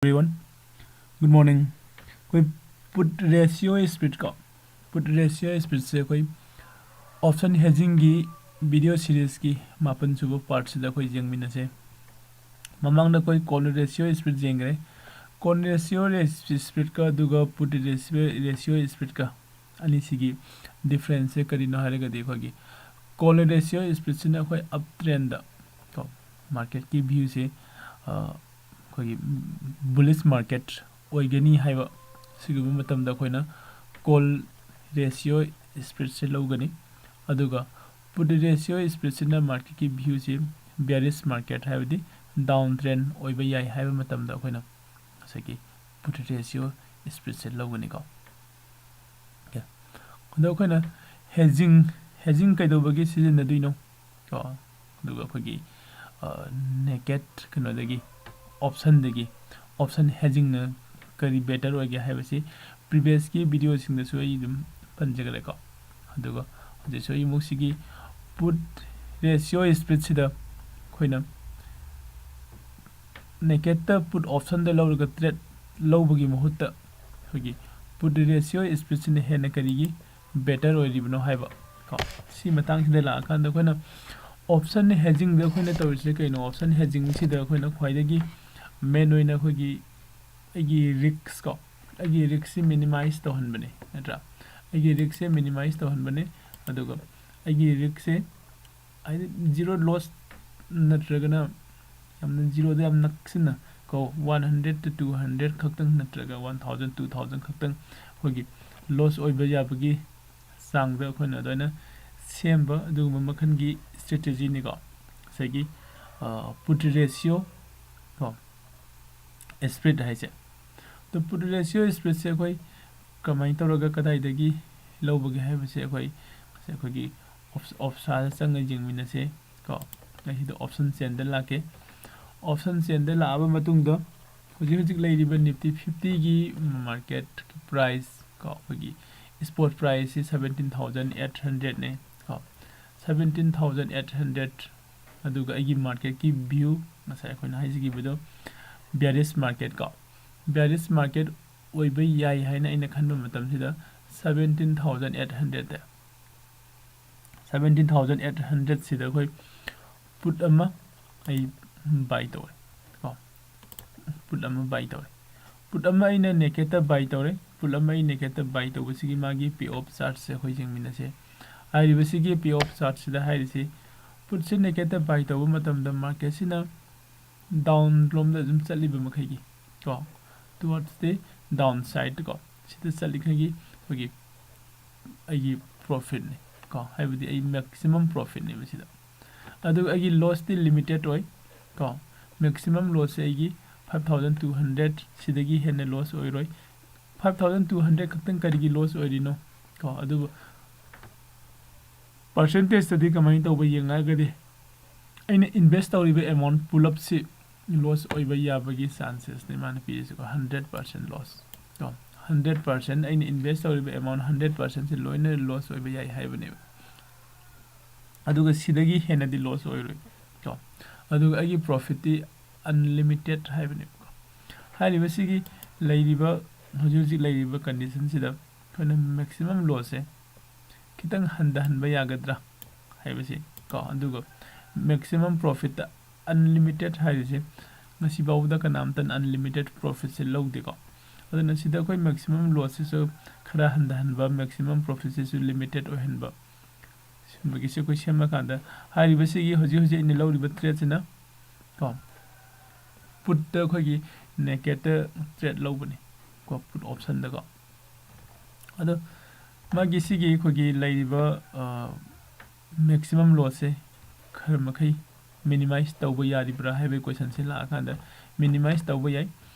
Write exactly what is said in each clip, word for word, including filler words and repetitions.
Everyone, good morning. ꯑꯩꯈꯣꯏ put ratio spread ꯀꯣ, put ratio spread ꯁꯦ ꯑꯩꯈꯣꯏ option hedging ꯒꯤ video series ꯀꯤ ꯃꯥꯄꯟ ꯁꯨꯕ part ꯁꯤꯗ ꯑꯩꯈꯣꯏ ꯌꯦꯡꯃꯤꯟꯅꯁꯦ꯫ ꯃꯃꯥꯡꯗ ꯑꯩꯈꯣꯏ call ratio spread ꯌꯦꯡꯈ꯭ꯔꯦ꯫ Call ratio spread ꯀ ꯑꯗꯨꯒ put ratio, ratio spread ꯀ ꯑꯅꯤꯁꯤꯒꯤ difference ꯁꯦ ꯀꯔꯤꯅꯣ ꯍꯥꯏꯔꯒꯗꯤ, ꯑꯩꯈꯣꯏꯒꯤ call ratio spread ꯁꯤꯅ ꯑꯩꯈꯣꯏ up trend ꯗ ꯀꯣ, market ꯀꯤ view ꯁꯦ, ꯑ, ꯑꯩꯈꯣꯏꯒꯤ bullish market ꯑꯣꯏꯒꯅꯤ ꯍꯥꯏꯕ ꯁꯤꯒꯨꯝꯕ ꯃꯇꯝꯗ ꯑꯩꯈꯣꯏꯅ call ratio spread ꯁꯦ ꯂꯧꯒꯅꯤ꯫ ꯑꯗꯨꯒ put ratio spread ꯁꯤꯅ market ꯀꯤ view ꯁꯦ bearish market, ꯍꯥꯏꯕꯗꯤ down trend ꯑꯣꯏꯕ ꯌꯥꯏ ꯍꯥꯏꯕ ꯃꯇꯝꯗ ꯑꯩꯈꯣꯏꯅ ꯉꯁꯥꯏꯒꯤ put ratio spread ꯁꯦ ꯂꯧꯒꯅꯤꯀꯣ꯫ Okay꯫ ꯑꯗꯣ ꯑꯩꯈꯣꯏꯅ hedging, hedging ꯀꯩꯗꯧꯕꯒꯤ ꯁꯤꯖꯤꯟꯅꯗꯣꯏꯅꯣ ꯀꯣ? ꯑꯗꯨꯒ ꯑꯩꯈꯣꯏꯒꯤ, ꯑ, naked ꯀꯩꯅꯣꯗꯒꯤ, option ꯗꯒꯤ, option hedging ꯅ ꯀꯔꯤ better ꯑꯣꯏꯒꯦ ꯍꯥꯏꯕꯁꯤ previous ꯀꯤ video ꯁꯤꯡꯗꯁꯨ ꯑꯩ ꯑꯗꯨꯝ ꯄꯟꯖꯈ꯭ꯔꯦꯀꯣ꯫ ꯑꯗꯨꯒ ꯍꯧꯖꯤꯛꯁꯨ ꯑꯩ ꯑꯃꯨꯛ ꯁꯤꯒꯤ put ratio spread ꯁꯤꯗ ꯑꯩꯈꯣꯏꯅ naked ꯇ put option ꯗ ꯂꯧꯔꯒ trade ꯂꯧꯕꯒꯤ ꯃꯍꯨꯠꯇ ꯑꯩꯈꯣꯏꯒꯤ put ratio spread ꯁꯤꯅ ꯍꯦꯟꯅ ꯀꯔꯤꯒꯤ better ꯑꯣꯏꯔꯤꯕꯅꯣ ꯍꯥꯏꯕ ꯀꯣ꯫ ꯁꯤ ꯃꯇꯥꯡꯁꯤꯗ ꯂꯥꯛꯑꯀꯥꯟꯗ ꯑꯩꯈꯣꯏꯅ option hedging ꯗ ꯑꯩꯈꯣꯏꯅ ꯇꯧꯔꯤꯁꯦ ꯀꯩꯅꯣ? Option hedging ꯁꯤꯗ ꯑꯩꯈꯣꯏꯅ ꯈ꯭ꯋꯥꯏꯗꯒꯤ main ꯑꯣꯏꯅ ꯑꯩꯈꯣꯏꯒꯤ, ꯑꯩꯒꯤ risk ꯀꯣ, ꯑꯩꯒꯤ risk ꯁꯤ minimize ꯇꯧꯍꯟꯕꯅꯦ, ꯅꯠꯇ꯭ꯔꯥ? ꯑꯩꯒꯤ risk ꯁꯦ minimize ꯇꯧꯍꯟꯕꯅꯦ꯫ ꯑꯗꯨꯒ ꯑꯩꯒꯤ risk ꯁꯦ ꯍꯥꯏꯗꯤ zero loss ꯅꯠꯇ꯭ꯔꯒꯅ ꯌꯥꯝꯅ zero ꯗ ꯌꯥꯝ ꯅꯛꯁꯤꯟꯅ ꯀꯣ, one hundred to two hundred ꯈꯛꯇꯪ ꯅꯠꯇ꯭ꯔꯒ one thousand, two thousand ꯈꯛꯇꯪ ꯑꯩꯈꯣꯏꯒꯤ loss ꯑꯣꯏꯕ ꯌꯥꯕꯒꯤ ꯆꯥꯡꯗ ꯑꯩꯈꯣꯏꯅ ꯑꯗꯨꯃꯥꯏꯅ ꯁꯦꯝꯕ ꯑꯗꯨꯒꯨꯝꯕ ꯃꯈꯜꯒꯤ strategy ꯅꯤꯀꯣ꯫ ꯉꯁꯥꯏꯒꯤ, ꯑ, put ratio ꯀꯣ, spread ꯍꯥꯏꯁꯦ꯫ ꯑꯗꯣ put ratio spread ꯁꯦ ꯑꯩꯈꯣꯏ ꯀꯃꯥꯏꯅ ꯇꯧꯔꯒ ꯀꯗꯥꯏꯗꯒꯤ ꯂꯧꯕꯒꯦ ꯍꯥꯏꯕꯁꯦ ꯑꯩꯈꯣꯏ, ꯑꯩꯈꯣꯏꯒꯤ op-, OPSA ꯗ ꯆꯪꯉ ꯌꯦꯡꯃꯤꯟꯅꯁꯦ ꯀꯣ꯫ ꯑꯩ ꯁꯤꯗ option chain ꯗ ꯂꯥꯛꯀꯦ꯫ Option chain ꯗ ꯂꯥꯛꯑꯕ ꯃꯇꯨꯡꯗ ꯍꯧꯖꯤꯛ ꯍꯧꯖꯤꯛ ꯂꯩꯔꯤꯕ Nifty fifty ꯒꯤ market price ꯀꯣ, ꯑꯩꯈꯣꯏꯒꯤ spot price ꯁꯤ seventeen thousand eight hundred ꯅꯦ ꯀꯣ꯫ Seventeen thousand eight hundred, ꯑꯗꯨꯒ ꯑꯩꯒꯤ market ꯀꯤ view ꯉꯁꯥꯏ ꯑꯩꯈꯣꯏꯅ ꯍꯥꯏꯖꯈꯤꯕꯗꯣ bearish market ꯀꯣ, bearish market ꯑꯣꯏꯕ ꯌꯥꯏ ꯍꯥꯏꯅ ꯑꯩꯅ ꯈꯟꯕ ꯃꯇꯝꯁꯤꯗ seventeen thousand eight hundred, seventeen thousand eight hundred ꯁꯤꯗ ꯑꯩꯈꯣꯏ put ꯑꯃ ꯑꯩ buy ꯇꯧꯔꯦ ꯀꯣ, put ꯑꯃ buy ꯇꯧꯔꯦ꯫ Put ꯑꯃ ꯑꯩꯅ nakedꯇ buy ꯇꯧꯔꯦ꯫ Put ꯑꯃ ꯑꯩ nakedꯇ buy ꯇꯧꯕꯁꯤꯒꯤ ꯃꯥꯒꯤ pay off chartꯁꯦ ꯑꯩꯈꯣꯏ ꯌꯦꯡꯃꯤꯟꯅꯁꯦ꯫ ꯍꯥꯏꯔꯤꯕꯁꯤꯒꯤ pay off chartꯁꯤꯗ ꯍꯥꯏꯔꯤꯁꯤ, putꯁꯦ nakedꯇ buy ꯇꯧꯕ ꯃꯇꯝꯗ marketꯁꯤꯅ down ꯂꯣꯝꯗ ꯑꯗꯨꯝ ꯆꯠꯂꯤꯕ ꯃꯈꯩꯒꯤ ꯀꯣ, towards the downside ꯀꯣ, ꯁꯤꯗ ꯆꯠꯂꯤꯈꯩꯒꯤ ꯑꯩꯈꯣꯏꯒꯤ ꯑꯩꯒꯤ profitꯅꯤ ꯀꯣ, ꯍꯥꯏꯕꯗꯤ ꯑꯩ maximum profitꯅꯦꯕ ꯁꯤꯗ꯫ ꯑꯗꯨꯒ ꯑꯩꯒꯤ lossꯇꯤ limited ꯑꯣꯏ ꯀꯣ, maximum lossꯁꯦ ꯑꯩꯒꯤ five thousand two hundred, ꯁꯤꯗꯒꯤ ꯍꯦꯟꯅ loss ꯑꯣꯏꯔꯣꯏ꯫ Five thousand two hundred ꯈꯛꯇꯪ ꯀꯔꯤꯒꯤ loss ꯑꯣꯏꯔꯤꯅꯣ ꯀꯣ, ꯑꯗꯨꯕꯨ percentageꯇꯗꯤ ꯀꯃꯥꯏꯅ ꯇꯧꯕ ꯌꯦꯡꯉꯒꯗꯤ, ꯑꯩꯅ invest ꯇꯧꯔꯤꯕ amount ꯄꯨꯂꯞꯁꯤ loss ꯑꯣꯏꯕ ꯌꯥꯕꯒꯤ chancesꯅꯤ ꯃꯥꯅ ꯄꯤꯔꯤꯁꯤꯀꯣ, hundred percent loss ꯀꯣ, hundred percent ꯑꯩꯅ invest ꯇꯧꯔꯤꯕ amount hundred percentꯁꯤ ꯂꯣꯏꯅ loss ꯑꯣꯏꯕ ꯌꯥꯏ ꯍꯥꯏꯕꯅꯦꯕ꯫ ꯑꯗꯨꯒ ꯁꯤꯗꯒꯤ ꯍꯦꯟꯅꯗꯤ loss ꯑꯣꯏꯔꯣꯏ ꯀꯣ, ꯑꯗꯨꯒ ꯑꯩꯒꯤ profitꯇꯤ unlimited ꯍꯥꯏꯕꯅꯦꯕꯀꯣ꯫ ꯍꯥꯏꯔꯤꯕꯁꯤꯒꯤ ꯂꯩꯔꯤꯕ, ꯍꯧꯖꯤꯛ ꯍꯧꯖꯤꯛ ꯂꯩꯔꯤꯕ conditionꯁꯤꯗ ꯑꯩꯈꯣꯏꯅ maximum lossꯁꯦ ꯈꯤꯇꯪ ꯍꯟꯊꯍꯟꯕ ꯌꯥꯒꯗ꯭ꯔꯥ ꯍꯥꯏꯕꯁꯤ ꯀꯣ, ꯑꯗꯨꯒ maximum profitꯇ unlimited ꯍꯥꯏꯔꯤꯁꯦ ꯉꯁꯤꯐꯥꯎꯕꯗ ꯀꯅꯥꯝꯇꯅ unlimited profitꯁꯦ ꯂꯧꯗꯦꯀꯣ꯫ ꯑꯗꯨꯅ ꯁꯤꯗ ꯑꯩꯈꯣꯏ maximum lossꯁꯤꯁꯨ ꯈꯔ ꯍꯟꯊꯍꯟꯕ, maximum profitꯁꯤꯁꯨ limited ꯑꯣꯏꯍꯟꯕ, ꯁꯤꯒꯨꯝꯕꯒꯤꯁꯦ ꯑꯩꯈꯣꯏ ꯁꯦꯝꯃꯀꯥꯟꯗ ꯍꯥꯏꯔꯤꯕꯁꯤꯒꯤ ꯍꯧꯖꯤꯛ ꯍꯧꯖꯤꯛ ꯑꯩꯅ ꯂꯧꯔꯤꯕ tradeꯁꯤꯅ ꯀꯣ, putꯇ ꯑꯩꯈꯣꯏꯒꯤ nakedꯇ trade ꯂꯧꯕꯅꯤ ꯀꯣ, put optionꯗꯀꯣ꯫ ꯑꯗꯣ ꯃꯥꯒꯤ ꯁꯤꯒꯤ ꯑꯩꯈꯣꯏꯒꯤ ꯂꯩꯔꯤꯕ maximum lossꯁꯦ ꯈꯔ ꯃꯈꯩ minimize ꯇꯧꯕ ꯌꯥꯔꯤꯕ꯭ꯔꯥ ꯍꯥꯏꯕꯒꯤ questionꯁꯦ ꯂꯥꯛꯑꯀꯥꯟꯗ minimize ꯇꯧꯕ ꯌꯥꯏ꯫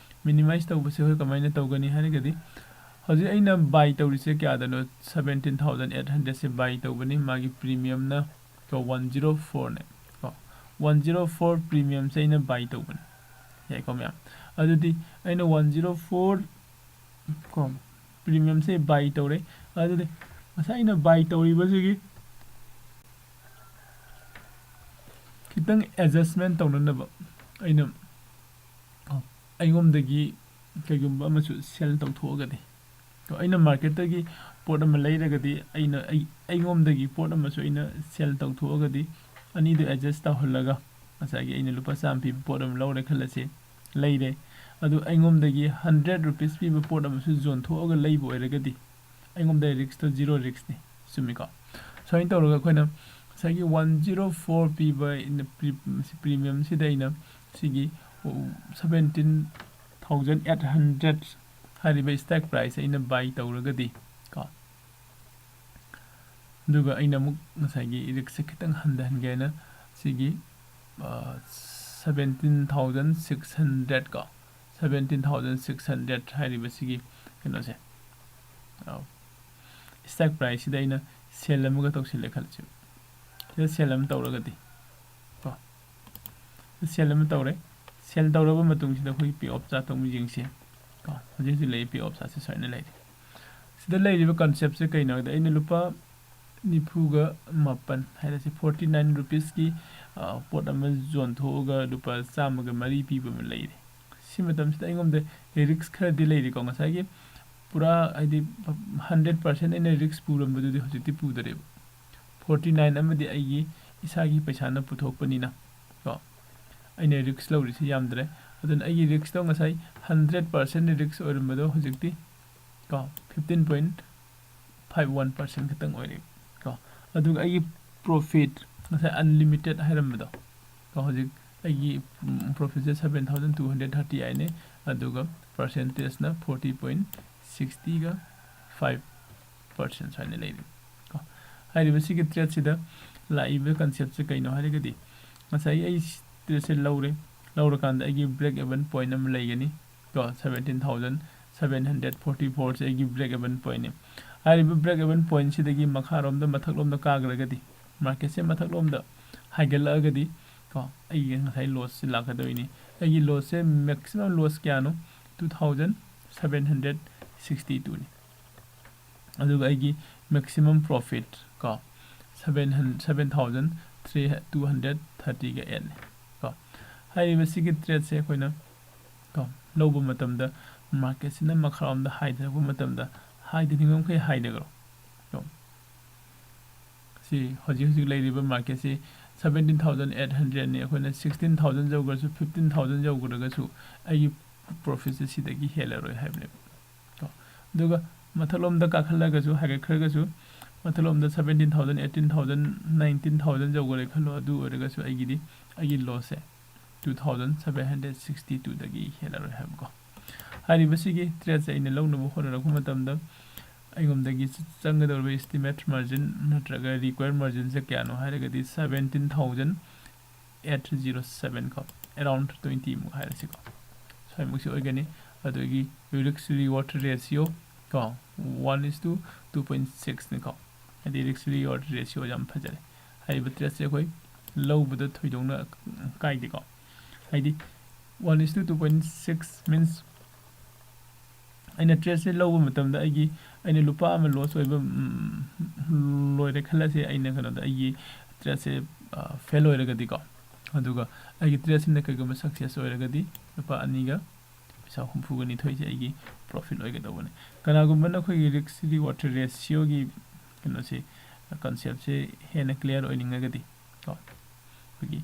Minimize ꯇꯧꯕꯁꯦ ꯑꯩꯈꯣꯏ ꯀꯃꯥꯏꯅ ꯇꯧꯒꯅꯤ ꯍꯥꯏꯔꯒꯗꯤ, ꯍꯧꯖꯤꯛ ꯑꯩꯅ buy ꯇꯧꯔꯤꯁꯦ ꯀꯌꯥꯗꯅꯣ? Seventeen thousand eight hundredꯁꯦ buy ꯇꯧꯕꯅꯤ꯫ ꯃꯥꯒꯤ premiumꯅ one zero fourꯅꯦ ꯀꯣ, one zero four premiumꯁꯦ ꯑꯩꯅ buy ꯇꯧꯕꯅꯤ꯫ ꯌꯥꯏꯀꯣ ꯃꯌꯥꯝ? ꯑꯗꯨꯗꯤ ꯑꯩꯅ one zero four ꯀꯣ, premiumꯁꯦ buy ꯇꯧꯔꯦ꯫ ꯑꯗꯨꯗꯤ ꯉꯁꯥꯏ ꯑꯩꯅ buy ꯇꯧꯔꯤꯕꯁꯤꯒꯤ ꯈꯤꯇꯪ adjustment ꯇꯧꯅꯅꯕ ꯑꯩꯅ, ꯑꯣ, ꯑꯩꯉꯣꯟꯗꯒꯤ ꯀꯩꯒꯨꯝꯕ ꯑꯃꯁꯨ ꯁꯦꯜ ꯇꯧꯊꯣꯛꯑꯒꯗꯤ, ꯀꯣ, ꯑꯩꯅ ꯃꯥꯔꯀꯦꯠꯇꯒꯤ ꯄꯣꯠ ꯑꯃ ꯂꯩꯔꯒꯗꯤ, ꯑꯩꯅ ꯑꯩ ꯑꯩꯉꯣꯟꯗꯒꯤ ꯄꯣꯠ ꯑꯃꯁꯨ ꯑꯩꯅ ꯁꯦꯜ ꯇꯧꯊꯣꯛꯑꯒꯗꯤ, ꯑꯅꯤꯗꯨ ꯑꯦꯗꯖꯁ ꯇꯧꯍꯜꯂꯒ ꯉꯁꯥꯏꯒꯤ ꯑꯩꯅ ꯂꯨꯄꯥ ꯆꯥꯝꯃ ꯄꯤꯕ ꯄꯣꯠ ꯑꯃ ꯂꯧꯔꯦ ꯈꯜꯂꯁꯤ, ꯂꯩꯔꯦ꯫ ꯑꯗꯨ ꯑꯩꯉꯣꯟꯗꯒꯤ ꯍꯟꯗ꯭ꯔꯦꯠ ꯔꯨꯄꯤꯁ ꯄꯤꯕ ꯄꯣꯠ ꯑꯃꯁꯨ ꯌꯣꯟꯊꯣꯛꯑꯒ ꯂꯩꯕ ꯑꯣꯏꯔꯒꯗꯤ, ꯑꯩꯉꯣꯟꯗ ꯔꯤꯛꯁꯇꯣ ꯖꯤꯔꯣ ꯔꯤꯛꯁꯅꯤ꯫ ꯆꯨꯝꯃꯤꯀꯣ? ꯁꯨꯃꯥꯏꯅ ꯇꯧꯔꯒ ꯑꯩꯈꯣꯏꯅ ꯉꯁꯥꯏꯒꯤ ꯋꯥꯟ ꯖꯤꯔꯣ ꯐꯣꯔ ꯄꯤꯕ ꯄ꯭ꯔꯤꯃꯤꯌꯝꯁꯤꯗ ꯑꯩꯅ ꯁꯤꯒꯤ ꯁꯕꯦꯟꯇꯤꯟ ꯊꯥꯎꯖꯟ ꯑꯩꯠ ꯍꯟꯗ꯭ꯔꯦꯠ ꯍꯥꯏꯔꯤꯕ ꯁ꯭ꯇꯥꯛ ꯄ꯭ꯔꯥꯏꯁꯁꯦ ꯑꯩꯅ ꯕꯥꯏ ꯇꯧꯔꯒꯗꯤ, ꯀꯣ, ꯑꯗꯨꯒ ꯑꯩꯅ ꯑꯃꯨꯛ ꯉꯁꯥꯏꯒꯤ ꯔꯤꯛꯁꯁꯦ ꯈꯤꯇꯪ ꯍꯟꯊꯍꯟꯒꯦ ꯍꯥꯏꯅ ꯁꯤꯒꯤ ꯁꯕꯦꯟꯇꯤꯟ ꯊꯥꯎꯖꯟ ꯁꯤꯛꯁ ꯍꯟꯗ꯭ꯔꯦꯠ, ꯀꯣ, ꯁꯕꯦꯟꯇꯤꯟ ꯊꯥꯎꯖꯟ ꯁꯤꯛꯁ ꯍꯟꯗ꯭ꯔꯦꯠ ꯍꯥꯏꯔꯤꯕ ꯁꯤꯒꯤ ꯀꯩꯅꯣꯁꯦ, ꯁ꯭ꯇꯥꯛ ꯄ꯭ꯔꯥꯏꯁꯁꯤꯗ ꯑꯩꯅ ꯁꯦꯜ ꯑꯃꯒ ꯇꯧꯁꯤꯜꯂꯦ ꯈꯜꯂꯁꯤ꯫ ꯁꯤꯗ ꯁꯦꯜ ꯑꯃ ꯇꯧꯔꯒꯗꯤ, ꯀꯣ, ꯁꯦꯜ ꯑꯃ ꯇꯧꯔꯦ꯫ ꯁꯦꯜ ꯇꯧꯔꯕ ꯃꯇꯨꯡꯁꯤꯗ ꯑꯩꯈꯣꯏꯒꯤ ꯄꯦ ꯑꯣꯞ ꯆꯥꯔꯠꯇ ꯑꯃꯨꯛ ꯌꯦꯡꯁꯤ꯫ ꯀꯣ, ꯍꯧꯖꯤꯛ ꯍꯧꯖꯤꯛ ꯂꯩꯔꯤ ꯄꯦ ꯑꯣꯞ ꯆꯥꯔꯠꯁꯦ ꯁꯨꯃꯥꯏꯅ ꯂꯩꯔꯤ꯫ ꯁꯤꯗ ꯂꯩꯔꯤꯕ ꯀꯟꯁꯦꯞꯁꯦ ꯀꯩꯅꯣ ꯍꯥꯏꯕꯗ, ꯑꯩꯅ ꯂꯨꯄꯥ ꯅꯤꯐꯨꯒ ꯃꯥꯄꯟ ꯍꯥꯏꯔꯁꯤ, ꯐꯣꯔꯇꯤ ꯅꯥꯏꯟ ꯔꯨꯄꯤꯁꯀꯤ ꯄꯣꯠ ꯑꯃ ꯌꯣꯟꯊꯣꯛꯑꯒ ꯂꯨꯄꯥ ꯆꯥꯝꯃꯒ ꯃꯔꯤ ꯄꯤꯕ ꯑꯃ ꯂꯩꯔꯦ꯫ ꯁꯤ ꯃꯇꯝꯁꯤꯗ ꯑꯩꯉꯣꯟꯗ ꯔꯤꯛꯁ ꯈꯔꯗꯤ ꯂꯩꯔꯤꯀꯣ꯫ ꯉꯁꯥꯏꯒꯤ ꯄꯨꯔꯥ, ꯍꯥꯏꯗꯤ, ꯍꯟꯗ꯭ꯔꯦꯠ ꯄꯥꯔꯁꯦꯟ ꯑꯩꯅ ꯔꯤꯛꯁ ꯄꯨꯔꯝꯕꯗꯨꯗꯤ ꯍꯧꯖꯤꯛꯇꯤ ꯄꯨꯗꯔꯦꯕ꯫ ꯐꯣꯔꯇꯤ ꯅꯥꯏꯟ ꯑꯃꯗꯤ ꯑꯩꯒꯤ ꯏꯁꯥꯒꯤ ꯄꯩꯁꯥꯅ ꯄꯨꯊꯣꯛꯄꯅꯤꯅ, ꯀꯣ, ꯑꯩꯅ ꯔꯤꯛꯁ ꯂꯧꯔꯤꯁꯤ ꯌꯥꯝꯗ꯭ꯔꯦ꯫ ꯑꯗꯨꯅ ꯑꯩꯒꯤ ꯔꯤꯛꯁꯇꯣ ꯉꯁꯥꯏ ꯍꯟꯗ꯭ꯔꯦꯠ ꯄꯥꯔꯁꯦꯟ ꯔꯤꯛꯁ ꯑꯣꯏꯔꯝꯕꯗꯣ ꯍꯧꯖꯤꯛꯇꯤ, ꯀꯣ, fifteen point five one percent ꯈꯛꯇꯪ ꯑꯣꯏꯔꯦ, ꯀꯣ꯫ ꯑꯗꯨꯒ ꯑꯩꯒꯤ ꯄ꯭ꯔꯣꯐꯤꯠ ꯉꯁꯥꯏ ꯑꯟꯂꯤꯃꯤꯇꯦꯠ ꯍꯥꯏꯔꯝꯕꯗꯣ, ꯀꯣ, ꯍꯧꯖꯤꯛ ꯑꯩꯒꯤ ꯄ꯭ꯔꯣꯐꯤꯠꯁꯦ seven thousand two hundred thirty ꯑꯥꯏꯠꯅꯦ, ꯑꯗꯨꯒ ꯄꯥꯔꯁꯦꯟꯇꯦꯖꯅ ꯐꯣꯔꯇꯤ ꯄꯣꯏꯟ ꯁꯤꯛꯁꯇꯤꯒ ꯐꯥꯏꯚ ꯄꯥꯔꯁꯦꯟ ꯁꯨꯃꯥꯏꯅ ꯂꯩꯔꯤ, ꯀꯣ꯫ ꯍꯥꯏꯔꯤꯕ ꯁꯤꯒꯤ ꯇ꯭ꯔꯦꯠꯁꯤꯗ ꯂꯥꯛꯏꯕ ꯀꯟꯁꯦꯞꯁꯦ ꯀꯩꯅꯣ ꯍꯥꯏꯔꯒꯗꯤ, ꯉꯁꯥꯏ ꯑꯩ ꯇ꯭ꯔꯦꯠꯁꯦ ꯂꯧꯔꯦ, ꯂꯧꯔꯀꯥꯟꯗ ꯑꯩꯒꯤ ꯕ꯭ꯔꯦꯛ ꯑꯦꯚꯟ ꯄꯣꯏꯟ ꯑꯃ ꯂꯩꯒꯅꯤ, ꯀꯣ, seventeen thousand seven hundred forty ꯐꯣꯔꯁꯦ ꯑꯩꯒꯤ ꯕ꯭ꯔꯦꯛ ꯑꯦꯚꯟ ꯄꯣꯏꯟꯅꯤ꯫ ꯍꯥꯏꯔꯤꯕ ꯕ꯭ꯔꯦꯛ ꯑꯦꯚꯟ ꯄꯣꯏꯟꯁꯤꯗꯒꯤ ꯃꯈꯥꯔꯣꯝꯗ, ꯃꯊꯛꯂꯣꯝꯗ ꯀꯥꯈ꯭ꯔꯒꯗꯤ, ꯃꯥꯔꯀꯦꯠꯁꯦ ꯃꯊꯛꯂꯣꯝꯗ ꯍꯥꯏꯒꯠꯂꯛꯑꯒꯗꯤ, ꯀꯣ, ꯑꯩꯒꯤ ꯉꯁꯥꯏ ꯂꯣꯁꯁꯤ ꯂꯥꯛꯀꯗꯣꯏꯅꯤ꯫ ꯑꯩꯒꯤ ꯂꯣꯁꯁꯦ, ꯃꯦꯛꯁꯤꯃꯝ ꯂꯣꯁ ꯀꯌꯥꯅꯣ? Two thousand seven hundred sixty ꯇꯨꯅꯤ꯫ ꯑꯗꯨꯒ ꯑꯩꯒꯤ ꯃꯦꯛꯁꯤꯃꯝ ꯄ꯭ꯔꯣꯐꯤꯠ, ꯀꯣ, seven hun-, seven thousand three, two hundred ꯊꯥꯔꯇꯤꯒ ꯑꯩꯠꯅꯤ, ꯀꯣ꯫ ꯍꯥꯏꯔꯤꯕ ꯁꯤꯒꯤ ꯇ꯭ꯔꯦꯠꯁꯦ ꯑꯩꯈꯣꯏꯅ ꯀꯣ, ꯂꯧꯕ ꯃꯇꯝꯗ ꯃꯥꯔꯀꯦꯠꯁꯤꯅ ꯃꯈꯥꯔꯣꯝꯗ ꯍꯥꯏꯊꯔꯛꯄ ꯃꯇꯝꯗ ꯍꯥꯏꯊꯅꯤꯡꯕ ꯃꯈꯩ ꯍꯥꯏꯊꯈ꯭ꯔꯣ꯫ ꯀꯣ, ꯁꯤ ꯍꯧꯖꯤꯛ ꯍꯧꯖꯤꯛ ꯂꯩꯔꯤꯕ ꯃꯥꯔꯀꯦꯠꯁꯤ seventeen thousand eight hundredꯅꯤ꯫ ꯑꯩꯈꯣꯏꯅ sixteen thousand ꯌꯧꯈ꯭ꯔꯁꯨ, fifteen thousand ꯌꯧꯈ꯭ꯔꯒꯁꯨ ꯑꯩꯒꯤ ꯄ꯭ꯔꯣꯐꯤꯠꯁꯦ ꯁꯤꯗꯒꯤ ꯍꯦꯜꯂꯔꯣꯏ ꯍꯥꯏꯕꯅꯦꯕ꯫ ꯀꯣ, ꯑꯗꯨꯒ ꯃꯊꯛꯂꯣꯝꯗ ꯀꯥꯈꯠꯂꯒꯁꯨ, ꯍꯥꯏꯒꯠꯈ꯭ꯔꯒꯁꯨ, ꯃꯊꯛꯂꯣꯝꯗ seventeen thousand, eighteen thousand, nineteen thousand ꯌꯧꯈ꯭ꯔꯦ ꯈꯜꯂꯣ, ꯑꯗꯨ ꯑꯣꯏꯔꯒꯁꯨ ꯑꯩꯒꯤꯗꯤ ꯑꯩꯒꯤ ꯂꯣꯁꯁꯦ two thousand seven hundred sixty twoꯗꯒꯤ ꯍꯦꯜꯂꯔꯣꯏ ꯍꯥꯏꯕꯀꯣ꯫ ꯍꯥꯏꯔꯤꯕꯁꯤꯒꯤ ꯇ꯭ꯔꯦꯠꯁꯦ ꯑꯩꯅ ꯂꯧꯅꯕ ꯍꯣꯠꯅꯔꯛꯄ ꯃꯇꯝꯗ ꯑꯩꯉꯣꯟꯗꯒꯤ ꯆ-, ꯆꯪꯒꯗꯧꯔꯤꯕ estimate margin ꯅꯠꯇ꯭ꯔꯒ required marginꯁꯦ ꯀꯌꯥꯅꯣ ꯍꯥꯏꯔꯒꯗꯤ seventeen thousand eight zero seven ꯀꯣ, around twenty ꯃꯨꯛ ꯍꯥꯏꯔꯁꯤꯀꯣ, ꯁ꯭ꯋꯥꯏꯃꯨꯛꯁꯤ ꯑꯣꯏꯒꯅꯤ꯫ ꯑꯗꯨꯒꯤ risk reward ratio ꯀꯣ, one is to two point sixꯅꯤꯀꯣ꯫ ꯍꯥꯏꯗꯤ risk reward ratio ꯌꯥꯝ ꯐꯖꯔꯦ꯫ ꯍꯥꯏꯔꯤꯕ ꯇ꯭ꯔꯦꯠꯁꯦ ꯑꯩꯈꯣꯏ ꯂꯧꯕꯗ ꯊꯣꯏꯗꯣꯛꯅ ꯀꯥꯏꯗꯦꯀꯣ꯫ ꯍꯥꯏꯗꯤ one is to two point six means ꯑꯩꯅ ꯇ꯭ꯔꯦꯠꯁꯦ ꯂꯧꯕ ꯃꯇꯝꯗ ꯑꯩꯒꯤ, ꯑꯩꯅ ꯂꯨꯄꯥ ꯑꯃ ꯂꯣꯁ ꯑꯣꯏꯕ, ꯎꯝ, ꯂꯣꯏꯔꯦ ꯈꯜꯂꯁꯦ, ꯑꯩꯅ ꯀꯩꯅꯣꯗ ꯑꯩꯒꯤ ꯇ꯭ꯔꯦꯠꯁꯦ, ꯑ, ꯐꯦꯜ ꯑꯣꯏꯔꯒꯗꯤꯀꯣ, ꯑꯗꯨꯒ ꯑꯩꯒꯤ ꯇ꯭ꯔꯦꯠꯁꯤꯅ ꯀꯩꯒꯨꯝꯕ ꯁꯛꯁꯦꯁ ꯑꯣꯏꯔꯒꯗꯤ ꯂꯨꯄꯥ ꯑꯅꯤꯒ ꯄꯩꯁꯥ ꯍꯨꯝꯐꯨꯒ ꯅꯤꯊꯣꯏꯁꯦ ꯑꯩꯒꯤ ꯄ꯭ꯔꯣꯐꯤꯠ ꯑꯣꯏꯒꯗꯧꯕꯅꯤ꯫ ꯀꯅꯥꯒꯨꯝꯕ ꯅꯈꯣꯏꯒꯤ risk reward ratioꯒꯤ ꯀꯩꯅꯣꯁꯦ, ꯀꯟꯁꯦꯞꯁꯦ ꯍꯦꯟꯅ ꯀ꯭ꯂꯤꯌꯥꯔ ꯑꯣꯏꯅꯤꯡꯉꯒꯗꯤ ꯀꯣ, ꯑꯩꯈꯣꯏꯒꯤ,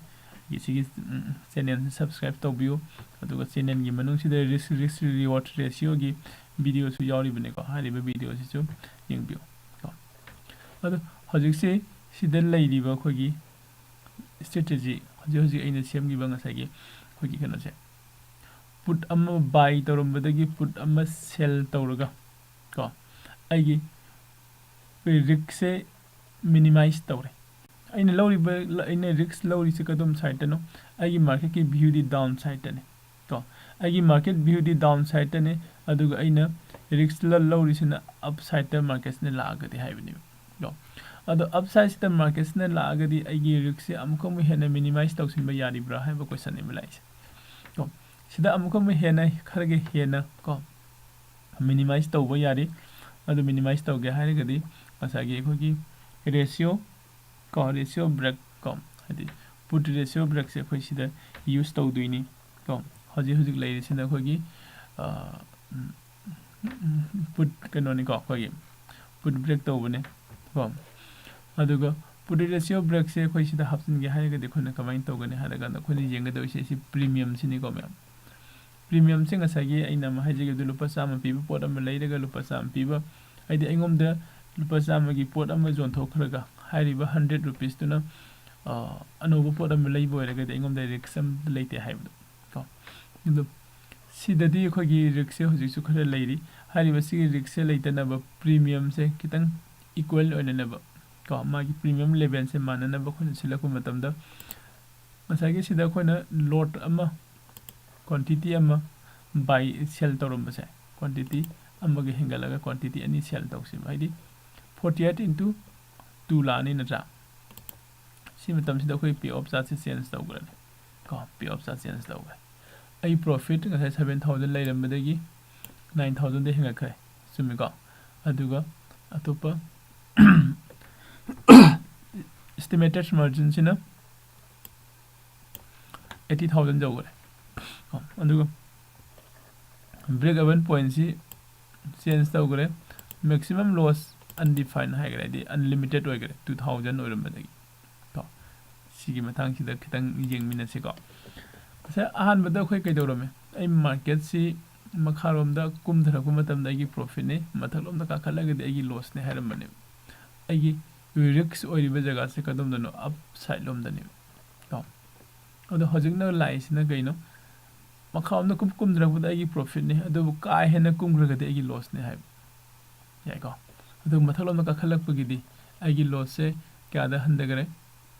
ꯑꯩꯈꯣꯏꯒꯤ ꯁꯤꯒꯤ, ꯎꯝ, ꯆꯦꯅꯦꯜꯁꯦ ꯁꯕꯁꯀ꯭ꯔꯥꯏꯕ ꯇꯧꯕꯤꯌꯨ꯫ ꯑꯗꯨꯒ ꯆꯦꯅꯦꯜꯒꯤ ꯃꯅꯨꯡꯁꯤꯗ risk, risk reward ratioꯒꯤ ꯚꯤꯗꯤꯑꯣꯁꯨ ꯌꯥꯎꯔꯤꯕꯅꯤꯀꯣ꯫ ꯍꯥꯏꯔꯤꯕ ꯚꯤꯗꯤꯑꯣꯁꯤꯁꯨ ꯌꯦꯡꯕꯤꯌꯨ ꯀꯣ꯫ ꯑꯗꯣ ꯍꯧꯖꯤꯛꯁꯦ ꯁꯤꯗ ꯂꯩꯔꯤꯕ ꯑꯩꯈꯣꯏꯒꯤ strategy, ꯍꯧꯖꯤꯛ ꯍꯧꯖꯤꯛ ꯑꯩꯅ ꯁꯦꯝꯈꯤꯕ ꯉꯁꯥꯏꯒꯤ ꯑꯩꯈꯣꯏꯒꯤ ꯀꯩꯅꯣꯁꯦ, ꯄꯨꯠ ꯑꯃ ꯕꯥꯏ ꯇꯧꯔꯝꯕꯗꯒꯤ ꯄꯨꯠ ꯑꯃ ꯁꯦꯜ ꯇꯧꯔꯒ ꯀꯣ, ꯑꯩꯒꯤ ꯔꯤꯛꯁꯁꯦ ꯃꯤꯅꯤꯃꯥꯏꯁ ꯇꯧꯔꯦ꯫ ꯑꯩꯅ ꯂꯧꯔꯤꯕ, ꯑꯩꯅ ꯔꯤꯛꯁ ꯂꯧꯔꯤꯁꯦ ꯀꯗꯣꯝ ꯁꯥꯏꯠꯇꯅꯣ? ꯑꯩꯒꯤ ꯃꯥꯔꯀꯦꯠꯀꯤ ꯚ꯭ꯌꯨꯗꯤ ꯗꯥꯎꯟ ꯁꯥꯏꯠꯇꯅꯦ ꯀꯣ꯫ ꯑꯩꯒꯤ ꯃꯥꯔꯀꯦꯠ ꯚ꯭ꯌꯨꯗꯤ ꯗꯥꯎꯟ ꯁꯥꯏꯠꯇꯅꯦ, ꯑꯗꯨꯒ ꯑꯩꯅ ꯔꯤꯛꯁ ꯂ-, ꯂꯧꯔꯤꯁꯤꯅ ꯑꯞ ꯁꯥꯏꯠꯇ ꯃꯥꯔꯀꯦꯠꯁꯤꯅ ꯂꯥꯛꯑꯒꯗꯤ ꯍꯥꯏꯕꯅꯦꯕ ꯀꯣ꯫ ꯑꯗꯣ ꯑꯞ ꯁꯥꯏꯠꯁꯤꯗ ꯃꯥꯔꯀꯦꯠꯁꯤꯅ ꯂꯥꯛꯑꯒꯗꯤ ꯑꯩꯒꯤ ꯔꯤꯛꯁꯁꯦ ꯑꯃꯨꯛꯀ ꯑꯃꯨꯛ ꯍꯦꯟꯅ ꯃꯤꯅꯤꯃꯥꯏꯁ ꯇꯧꯁꯤꯟꯕ ꯌꯥꯔꯤꯕ꯭ꯔꯥ ꯍꯥꯏꯕ ꯀꯣꯏꯁꯟꯅꯦꯕ ꯂꯥꯛꯏꯁꯦ ꯀꯣ꯫ ꯁꯤꯗ ꯑꯃꯨꯛꯀ ꯑꯃꯨꯛ ꯍꯦꯟꯅ, ꯈꯔꯒ ꯍꯦꯟꯅ ꯀꯣ, ꯃꯤꯅꯤꯃꯥꯏꯁ ꯇꯧꯕ ꯌꯥꯔꯤ꯫ ꯑꯗꯨ ꯃꯤꯅꯤꯃꯥꯏꯁ ꯇꯧꯒꯦ ꯍꯥꯏꯔꯒꯗꯤ ꯉꯁꯥꯏꯒꯤ ꯑꯩꯈꯣꯏꯒꯤ ꯔꯦꯁꯤꯌꯣ ꯀꯣ, ꯔꯦꯁꯤꯌꯣ ꯕ꯭ꯔꯦꯛ ꯀꯣ, ꯍꯥꯏꯗꯤ ꯄꯨꯠ ꯔꯦꯁꯤꯌꯣ ꯕ꯭ꯔꯦꯛꯁꯦ ꯑꯩꯈꯣꯏ ꯁꯤꯗ ꯌꯨꯁ ꯇꯧꯗꯣꯏꯅꯤ ꯀꯣ꯫ ꯍꯧꯖꯤꯛ ꯍꯧꯖꯤꯛ ꯂꯩꯔꯤꯁꯤꯅ ꯑꯩꯈꯣꯏꯒꯤ ꯄꯨꯠ ꯀꯩꯅꯣꯅꯤꯀꯣ, ꯑꯩꯈꯣꯏꯒꯤ ꯄꯨꯠ ꯕ꯭ꯔꯦꯛ ꯇꯧꯕꯅꯦ ꯀꯣ꯫ ꯑꯗꯨꯒ ꯄꯨꯠ ꯔꯦꯁꯤꯑꯣ ꯕ꯭ꯔꯦꯛꯁꯦ ꯑꯩꯈꯣꯏ ꯁꯤꯗ ꯍꯥꯞꯆꯤꯟꯒꯦ ꯍꯥꯏꯔꯒꯗꯤ ꯑꯩꯈꯣꯏꯅ ꯀꯃꯥꯏꯅ ꯇꯧꯒꯅꯤ ꯍꯥꯏꯔ ꯀꯥꯟꯗ ꯑꯩꯈꯣꯏꯅ ꯌꯦꯡꯒꯗꯧꯔꯤꯁꯦ ꯁꯤ ꯄ꯭ꯔꯤꯃꯤꯌꯝꯁꯤꯅꯤꯀꯣ ꯃꯌꯥꯝ꯫ ꯄ꯭ꯔꯤꯃꯤꯌꯝꯁꯦ ꯉꯁꯥꯏꯒꯤ ꯑꯩꯅ ꯑꯃ ꯍꯥꯏꯖꯈꯤꯕꯗꯨ ꯂꯨꯄꯥ ꯆꯥꯝꯃ ꯄꯤꯕ ꯄꯣꯠ ꯑꯃ ꯂꯩꯔꯒ ꯂꯨꯄꯥ ꯆꯥꯝꯃ ꯄꯤꯕ, ꯍꯥꯏꯗꯤ ꯑꯩꯉꯣꯝꯗ ꯂꯨꯄꯥ ꯆꯥꯝꯃꯒꯤ ꯄꯣꯠ ꯑꯃ ꯌꯣꯟꯊꯣꯛꯈ꯭ꯔꯒ ꯍꯥꯏꯔꯤꯕ ꯍꯟꯗ꯭ꯔꯦꯠ ꯔꯨꯄꯤꯁꯇꯨꯅ ꯑꯅꯧꯕ ꯄꯣꯠ ꯑꯃ ꯂꯩꯕ ꯑꯣꯏꯔꯒꯗꯤ ꯑꯩꯉꯣꯟꯗ ꯔꯤꯛꯁ ꯑꯝꯇ ꯂꯩꯇꯦ ꯍꯥꯏꯕꯗꯣ ꯀꯣ꯫ ꯑꯗꯣ ꯁꯤꯗꯗꯤ ꯑꯩꯈꯣꯏꯒꯤ ꯔꯤꯛꯁꯁꯦ ꯍꯧꯖꯤꯛꯁꯨ ꯈꯔ ꯂꯩꯔꯤ꯫ ꯍꯥꯏꯔꯤꯕ ꯁꯤꯒꯤ ꯔꯤꯛꯁꯁꯦ ꯂꯩꯇꯅꯕ ꯄ꯭ꯔꯤꯃꯤꯌꯝꯁꯦ ꯈꯤꯇꯪ ꯏꯀ꯭ꯋꯦꯜ ꯑꯣꯏꯅꯅꯕ ꯀꯣ, ꯃꯥꯒꯤ ꯄ꯭ꯔꯤꯃꯤꯌꯝ ꯂꯦꯚꯦꯜꯁꯦ ꯃꯥꯟꯅꯅꯕ ꯑꯩꯈꯣꯏꯅ ꯁꯤꯜꯂꯛꯄ ꯃꯇꯝꯗ ꯉꯁꯥꯏꯒꯤ ꯁꯤꯗ ꯑꯩꯈꯣꯏꯅ ꯂꯣꯠ ꯑꯃ, ꯀ꯭ꯋꯥꯟꯇꯤꯇꯤ ꯑꯃ ꯕꯥꯏ ꯁꯦꯜ ꯇꯧꯔꯝꯕꯁꯦ, ꯀ꯭ꯋꯥꯟꯇꯤꯇꯤ ꯑꯃꯒ ꯍꯦꯟꯒꯠꯂꯒ ꯀ꯭ꯋꯥꯟꯇꯤꯇꯤ ꯑꯅꯤ ꯁꯦꯜ ꯇꯧꯁꯦꯕ, ꯍꯥꯏꯗꯤ ꯐꯣꯔꯇꯤ ꯑꯩꯠ ꯏꯟꯇꯨ ꯇꯨ ꯂꯥꯛꯑꯅꯤ ꯅꯠꯇ꯭ꯔꯥ? ꯁꯤ ꯃꯇꯝꯁꯤꯗ ꯑꯩꯈꯣꯏ ꯄꯦ ꯑꯣꯐ ꯆꯥꯔꯠꯁꯦ ꯆꯦꯟꯖ ꯇꯧꯈ꯭ꯔꯅꯤ ꯀꯣ, ꯄꯦ ꯑꯣꯐ ꯆꯥꯔꯠ ꯆꯦꯟꯖ ꯇꯧꯈ꯭ꯔꯦ꯫ ꯑꯩ ꯄ꯭ꯔꯣꯐꯤꯠ ꯉꯁꯥꯏ ꯁꯕꯦꯟ ꯊꯥꯎꯖꯟ ꯂꯩꯔꯝꯕꯗꯒꯤ ꯅꯥꯏꯟ ꯊꯥꯎꯖꯟꯗ ꯍꯦꯟꯒꯠꯈ꯭ꯔꯦ, ꯆꯨꯝꯃꯤꯀꯣ? ꯑꯗꯨꯒ ꯑꯇꯣꯞꯄ ꯏꯁꯇꯤꯃꯦꯇꯦꯠ ꯃꯥꯔꯖꯤꯟꯁꯤꯅ ꯑꯩꯠꯇꯤ ꯊꯥꯎꯖꯟ ꯌꯧꯈ꯭ꯔꯦ꯫ ꯑꯗꯨꯒ ꯕ꯭ꯔꯦꯛ ꯑꯦꯚꯟ ꯄꯣꯏꯟꯁꯤ ꯆꯦꯟꯖ ꯇꯧꯈ꯭ꯔꯦ꯫ ꯃꯦꯛꯁꯤꯃꯝ ꯂꯣꯁ ꯑꯟꯗꯤꯐꯥꯏꯟ ꯍꯥꯏꯈ꯭ꯔꯦ, ꯍꯥꯏꯗꯤ ꯑꯟꯂꯤꯃꯤꯇꯦꯠ ꯑꯣꯏꯈ꯭ꯔꯦ, ꯇꯨ ꯊꯥꯎꯖꯟ ꯑꯣꯏꯔꯝꯕꯗꯒꯤ꯫ ꯀꯣ, ꯁꯤꯒꯤ ꯃꯇꯥꯡꯁꯤꯗ ꯈꯤꯇꯪ ꯌꯦꯡꯃꯤꯟꯅꯁꯤꯀꯣ꯫ ꯉꯁꯥꯏ ꯑꯍꯥꯟꯕꯗ ꯑꯩꯈꯣꯏ ꯀꯩꯗꯧꯔꯝꯃꯦ? ꯑꯩ ꯃꯥꯔꯀꯦꯠꯁꯤ ꯃꯈꯥꯔꯣꯝꯗ ꯀꯨꯝꯊꯔꯛꯄ ꯃꯇꯝꯗ ꯑꯩꯒꯤ ꯄ꯭ꯔꯣꯐꯤꯠꯅꯤ, ꯃꯊꯛꯂꯣꯝꯗ ꯀꯥꯈꯠꯂꯒꯗꯤ ꯑꯩꯒꯤ ꯂꯣꯁꯅꯤ ꯍꯥꯏꯔꯝꯕꯅꯦꯕ꯫ ꯑꯩꯒꯤ ꯔꯤꯛꯁ ꯑꯣꯏꯔꯤꯕ ꯖꯒꯥꯁꯦ ꯀꯗꯣꯝꯗꯅꯣ? ꯑꯞ ꯁꯥꯏꯠ ꯂꯣꯝꯗꯅꯦꯕ ꯀꯣ꯫ ꯑꯗꯣ ꯍꯧꯖꯤꯛꯅ ꯂꯥꯛꯏꯁꯤꯅ ꯀꯩꯅꯣ? ꯃꯈꯥꯔꯣꯝꯗ ꯀꯨꯝ ꯀꯨꯝꯊꯔꯛꯄꯗ ꯑꯩꯒꯤ ꯄ꯭ꯔꯣꯐꯤꯠꯅꯤ, ꯑꯗꯨꯕꯨ ꯀꯥ ꯍꯦꯟꯅ ꯀꯨꯝꯈ꯭ꯔꯒꯗꯤ ꯑꯩꯒꯤ ꯂꯣꯁꯅꯤ ꯍꯥꯏꯕ꯫ ꯌꯥꯏꯀꯣ? ꯑꯗꯨꯒ ꯃꯊꯛꯂꯣꯝꯗ ꯀꯥꯈꯠꯂꯛꯄꯒꯤꯗꯤ ꯑꯩꯒꯤ ꯂꯣꯁꯁꯦ ꯀꯌꯥꯗ ꯍꯟꯊꯈꯔꯦ?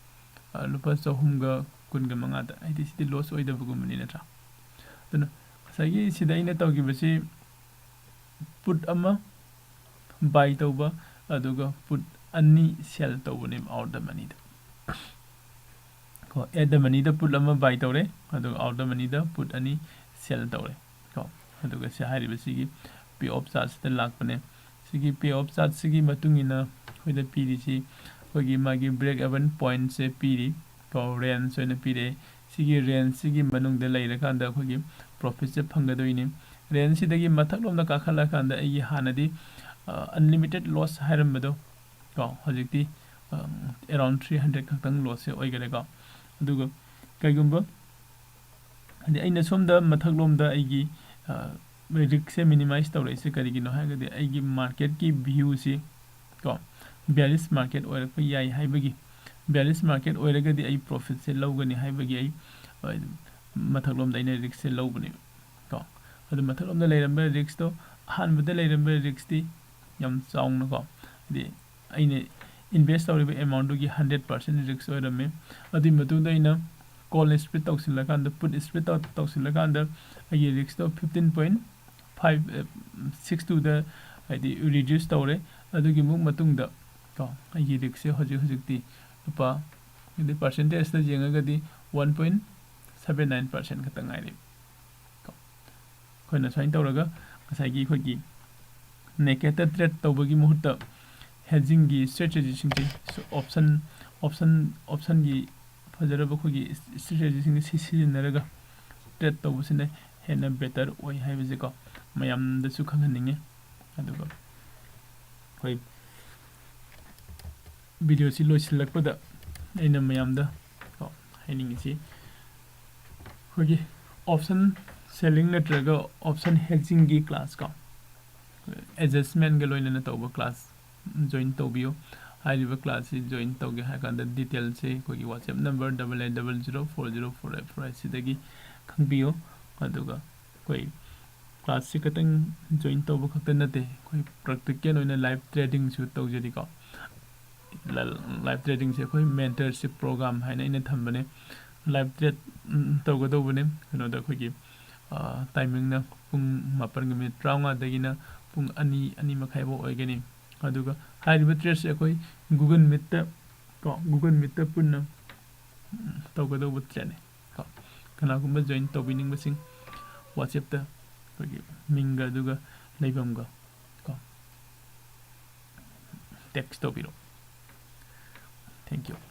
ꯑ, ꯂꯨꯄꯥ ꯆꯍꯨꯝꯒ ꯀꯨꯟꯒ ꯃꯉꯥꯗ꯫ ꯍꯥꯏꯗꯤ ꯁꯤꯗꯤ ꯂꯣꯁ ꯑꯣꯏꯗꯕꯒꯨꯝꯕꯅꯤ ꯅꯠꯇ꯭ꯔꯥ? ꯑꯗꯨꯅ ꯉꯁꯥꯏꯒꯤ ꯁꯤꯗ ꯑꯩꯅ ꯇꯧꯈꯤꯕꯁꯤ ꯄꯨꯠ ꯑꯃ ꯕꯥꯏ ꯇꯧꯕ, ꯑꯗꯨꯒ ꯄꯨꯠ ꯑꯅꯤ ꯁꯦꯜ ꯇꯧꯕꯅꯦꯕ ꯑꯥꯎꯠ ꯗ ꯃꯅꯤꯗ꯫ ꯀꯣ, ꯑꯦꯠ ꯗ ꯃꯅꯤꯗ ꯄꯨꯠ ꯑꯃ ꯕꯥꯏ ꯇꯧꯔꯦ, ꯑꯗꯨꯒ ꯑꯥꯎꯠ ꯗ ꯃꯅꯤꯗ ꯄꯨꯠ ꯑꯅꯤ ꯁꯦꯜ ꯇꯧꯔꯦ꯫ ꯀꯣ, ꯑꯗꯨꯒ ꯁꯤ ꯍꯥꯏꯔꯤꯕꯁꯤꯒꯤ ꯄꯦ ꯑꯣꯐ ꯆꯥꯔꯠꯁꯤꯗ ꯂꯥꯛꯄꯅꯦ꯫ ꯁꯤꯒꯤ ꯄꯦ ꯑꯣꯐ ꯆꯥꯔꯠꯁꯤꯒꯤ ꯃꯇꯨꯡ ꯏꯟꯅ ꯑꯩꯈꯣꯏꯗ ꯄꯤꯔꯤꯁꯤ ꯑꯩꯈꯣꯏꯒꯤ ꯃꯥꯒꯤ ꯕ꯭ꯔꯦꯛ ꯑꯦꯚꯟ ꯄꯣꯏꯟꯠꯁꯦ ꯄꯤꯔꯤ꯫ ꯀꯣ, ꯔꯦꯟꯖ ꯑꯣꯏꯅ ꯄꯤꯔꯦ꯫ ꯁꯤꯒꯤ ꯔꯦꯟꯖꯁꯤꯒꯤ ꯃꯅꯨꯡꯗ ꯂꯩꯔꯀꯥꯟꯗ ꯑꯩꯈꯣꯏꯒꯤ ꯄ꯭ꯔꯣꯐꯤꯠꯁꯦ ꯐꯪꯒꯗꯣꯏꯅꯤ꯫ ꯔꯦꯟꯖꯁꯤꯗꯒꯤ ꯃꯊꯛꯂꯣꯝꯗ ꯀꯥꯈꯠꯂꯀꯥꯟꯗ ꯑꯩꯒꯤ ꯍꯥꯟꯅꯗꯤ ꯑꯟꯂꯤꯃꯤꯇꯦꯠ ꯂꯣꯁ ꯍꯥꯏꯔꯝꯕꯗꯣ ꯀꯣ, ꯍꯧꯖꯤꯛꯇꯤ ꯑꯦꯔꯥꯎꯟ ꯊ꯭ꯔꯤ ꯍꯟꯗ꯭ꯔꯦꯠ ꯈꯛꯇꯪ ꯂꯣꯁꯁꯦ ꯑꯣꯏꯈꯔꯦꯀꯣ꯫ ꯑꯗꯨꯒ ꯀꯩꯒꯨꯝꯕ ꯍꯥꯏꯗꯤ ꯑꯩꯅ ꯁꯣꯝꯗ ꯃꯊꯛꯂꯣꯝꯗ ꯑꯩꯒꯤ ꯔꯤꯛꯁꯁꯦ ꯃꯤꯅꯤꯃꯥꯏꯁ ꯇꯧꯔꯛꯏꯁꯦ ꯀꯔꯤꯒꯤꯅꯣ ꯍꯥꯏꯔꯒꯗꯤ ꯑꯩꯒꯤ ꯃꯥꯔꯀꯦꯠꯀꯤ ꯚ꯭ꯌꯨꯁꯤ ꯀꯣ, ꯕꯤꯌꯥꯔꯤꯁ ꯃꯥꯔꯀꯦꯠ ꯑꯣꯏꯔꯛꯄ ꯌꯥꯏ ꯍꯥꯏꯕꯒꯤ, ꯕꯤꯌꯥꯔꯤꯁ ꯃꯥꯔꯀꯦꯠ ꯑꯣꯏꯔꯒꯗꯤ ꯑꯩ ꯄ꯭ꯔꯣꯐꯤꯠꯁꯦ ꯂꯧꯒꯅꯤ ꯍꯥꯏꯕꯒꯤ ꯑꯩ ꯃꯊꯛꯂꯣꯝꯗ ꯑꯩꯅ ꯔꯤꯛꯁꯁꯦ ꯂꯧꯕꯅꯦꯕ ꯀꯣ꯫ ꯑꯗꯨ ꯃꯊꯛꯂꯣꯝꯗ ꯂꯩꯔꯝꯕ ꯔꯤꯛꯁꯇꯣ, ꯑꯍꯥꯟꯕꯗ ꯂꯩꯔꯝꯕ ꯔꯤꯛꯁꯇꯤ ꯌꯥꯝ ꯆꯥꯎꯅꯀꯣ, ꯍꯥꯏꯗꯤ ꯑꯩꯅ ꯏꯟꯚꯦꯁ ꯇꯧꯔꯤꯕ ꯑꯦꯃꯥꯎꯟꯗꯨꯒꯤ ꯍꯟꯗ꯭ꯔꯦꯠ ꯄꯥꯔꯁꯦꯟ ꯔꯤꯛꯁ ꯑꯣꯏꯔꯝꯃꯤ꯫ ꯑꯗꯨꯒꯤ ꯃꯇꯨꯡꯗ ꯑꯩꯅ ꯀꯣꯜ ꯁ꯭ꯄ꯭ꯂꯤꯠ ꯇꯧꯁꯤꯜꯂꯀꯥꯟꯗ, ꯄꯨꯠ ꯁ꯭ꯄ꯭ꯂꯤꯠ ꯇꯧ-, ꯇꯧꯁꯤꯜꯂꯀꯥꯟꯗ ꯑꯩꯒꯤ ꯔꯤꯛꯁꯇꯣ ꯐꯤꯐꯇꯤꯟ ꯄꯣꯏꯟ ꯐꯥꯏꯚ ꯁꯤꯛꯁ ꯇꯨꯗ ꯍꯥꯏꯗꯤ ꯔꯤꯗ꯭ꯌꯨꯁ ꯇꯧꯔꯦ꯫ ꯑꯗꯨꯒꯤ ꯑꯃꯨꯛ ꯃꯇꯨꯡꯗ ꯀꯣ, ꯑꯩꯒꯤ ꯔꯤꯛꯁꯁꯦ ꯍꯧꯖꯤꯛ ꯍꯧꯖꯤꯛꯇꯤ ꯂꯨꯄꯥ, ꯍꯥꯏꯗꯤ ꯄꯥꯔꯁꯦꯟꯇꯦꯖꯇ ꯌꯦꯡꯉꯒꯗꯤ one point seven nine percent ꯈꯛꯇ ꯉꯥꯏꯔꯦ ꯀꯣ꯫ ꯑꯩꯈꯣꯏꯅ ꯁꯨꯃꯥꯏꯅ ꯇꯧꯔꯒ ꯉꯁꯥꯏꯒꯤ ꯑꯩꯈꯣꯏꯒꯤ ꯅꯦꯀꯦꯠꯇ ꯇ꯭ꯔꯦꯠ ꯇꯧꯕꯒꯤ ꯃꯍꯨꯠꯇ ꯍꯦꯖꯤꯡꯒꯤ ꯁ꯭ꯇ꯭ꯔꯦꯇꯦꯖꯤꯁꯤꯡꯁꯦ, ꯑꯣꯞꯁꯟ, ꯑꯣꯞꯁꯟ, ꯑꯣꯞꯁꯟꯒꯤ ꯐꯖꯔꯕ ꯑꯩꯈꯣꯏꯒꯤ ꯁ꯭ꯇ꯭ꯔꯦꯇꯦꯖꯤꯁꯤꯡꯁꯦ ꯁꯤ ꯁꯤꯖꯤꯟꯅꯔꯒ ꯇ꯭ꯔꯦꯠ ꯇꯧꯕꯁꯤꯅ ꯍꯦꯟꯅ ꯕꯦꯇꯔ ꯑꯣꯏ ꯍꯥꯏꯕꯁꯦꯀꯣ ꯃꯌꯥꯝꯗꯁꯨ ꯈꯪꯍꯟꯅꯤꯡꯉꯤ꯫ ꯑꯗꯨꯒ ꯑꯩꯈꯣꯏ ꯚꯤꯗꯤꯑꯣꯁꯤ ꯂꯣꯏꯁꯤꯜꯂꯛꯄꯗ ꯑꯩꯅ ꯃꯌꯥꯝꯗ ꯀꯣ ꯍꯥꯏꯅꯤꯡꯉꯤꯁꯤ, ꯑꯩꯈꯣꯏꯒꯤ ꯑꯣꯞꯁꯟ ꯁꯦꯂꯤꯡ ꯅꯠꯇ꯭ꯔꯒ ꯑꯣꯞꯁꯟ ꯍꯦꯖꯤꯡꯒꯤ ꯀ꯭ꯂꯥꯁ ꯀꯣ, ꯑꯦꯗꯖꯁꯃꯦꯟꯒ ꯂꯣꯏꯅꯅ ꯇꯧꯕ ꯀ꯭ꯂꯥꯁ ꯖꯣꯏꯟ ꯇꯧꯕꯤꯌꯨ꯫ ꯍꯥꯏꯔꯤꯕ ꯀ꯭ꯂꯥꯁꯁꯤ ꯖꯣꯏꯟ ꯇꯧꯒꯦ ꯍꯥꯏ ꯀꯥꯟꯗ ꯗꯤꯇꯦꯜꯁꯁꯤ ꯑꯩꯈꯣꯏꯒꯤ WhatsApp number double eight double zero four zero four eight four eight ꯁꯤꯗꯒꯤ ꯈꯪꯕꯤꯌꯨ꯫ ꯑꯗꯨꯒ ꯑꯩꯈꯣꯏ ꯀ꯭ꯂꯥꯁꯁꯤ ꯈꯛꯇꯪ ꯖꯣꯏꯟ ꯇꯧꯕ ꯈꯛꯇ ꯅꯠꯇꯦ, ꯑꯩꯈꯣꯏ ꯄ꯭ꯔꯦꯛꯇꯤꯀꯦꯜ ꯑꯣꯏꯅ ꯂꯥꯏꯚ ꯇ꯭ꯔꯦꯗꯤꯡꯁꯨ ꯇꯧꯖꯔꯤꯀꯣ꯫ ꯂ-, ꯂꯥꯏꯚ ꯇ꯭ꯔꯦꯗꯤꯡꯁꯦ ꯑꯩꯈꯣꯏ ꯃꯦꯟꯇꯔꯁꯤꯞ ꯄ꯭ꯔꯣꯒ꯭ꯔꯥꯝ ꯍꯥꯏꯅ ꯑꯩꯅ ꯊꯝꯕꯅꯦ꯫ ꯂꯥꯏꯚ ꯇ꯭ꯔꯦꯠ, ꯎꯝ, ꯇꯧꯒꯗꯧꯕꯅꯦ꯫ ꯀꯩꯅꯣꯗ ꯑꯩꯈꯣꯏꯒꯤ, ꯑ, ꯇꯥꯏꯃꯤꯡꯅ ꯄꯨꯡ ꯃꯥꯄꯟꯒ ꯃꯤꯅꯤꯠ ꯇꯔꯥꯃꯉꯥꯗꯒꯤꯅ ꯄꯨꯡ ꯑꯅꯤ, ꯑꯅꯤ ꯃꯈꯥꯏꯐꯥꯎ ꯑꯣꯏꯒꯅꯤ꯫ ꯑꯗꯨꯒ ꯍꯥꯏꯔꯤꯕ ꯇ꯭ꯔꯦꯠꯁꯦ ꯑꯩꯈꯣꯏ Google Meetꯇ ꯀꯣ, Google Meetꯇ ꯄꯨꯟꯅ, ꯎꯝ, ꯇꯧꯒꯗꯧꯕ ꯇ꯭ꯔꯦꯠꯅꯤ ꯀꯣ꯫ ꯀꯅꯥꯒꯨꯝꯕ ꯖꯣꯏꯟ ꯇꯧꯕꯤꯅꯤꯡꯕꯁꯤꯡ WhatsAppꯇ ꯑꯩꯈꯣꯏꯒꯤ ꯃꯤꯡꯒ ꯑꯗꯨꯒ ꯂꯩꯐꯝꯒ ꯀꯣ ꯇꯦꯛꯁ ꯇꯧꯕꯤꯔꯛꯑꯣ꯫ Thank you꯫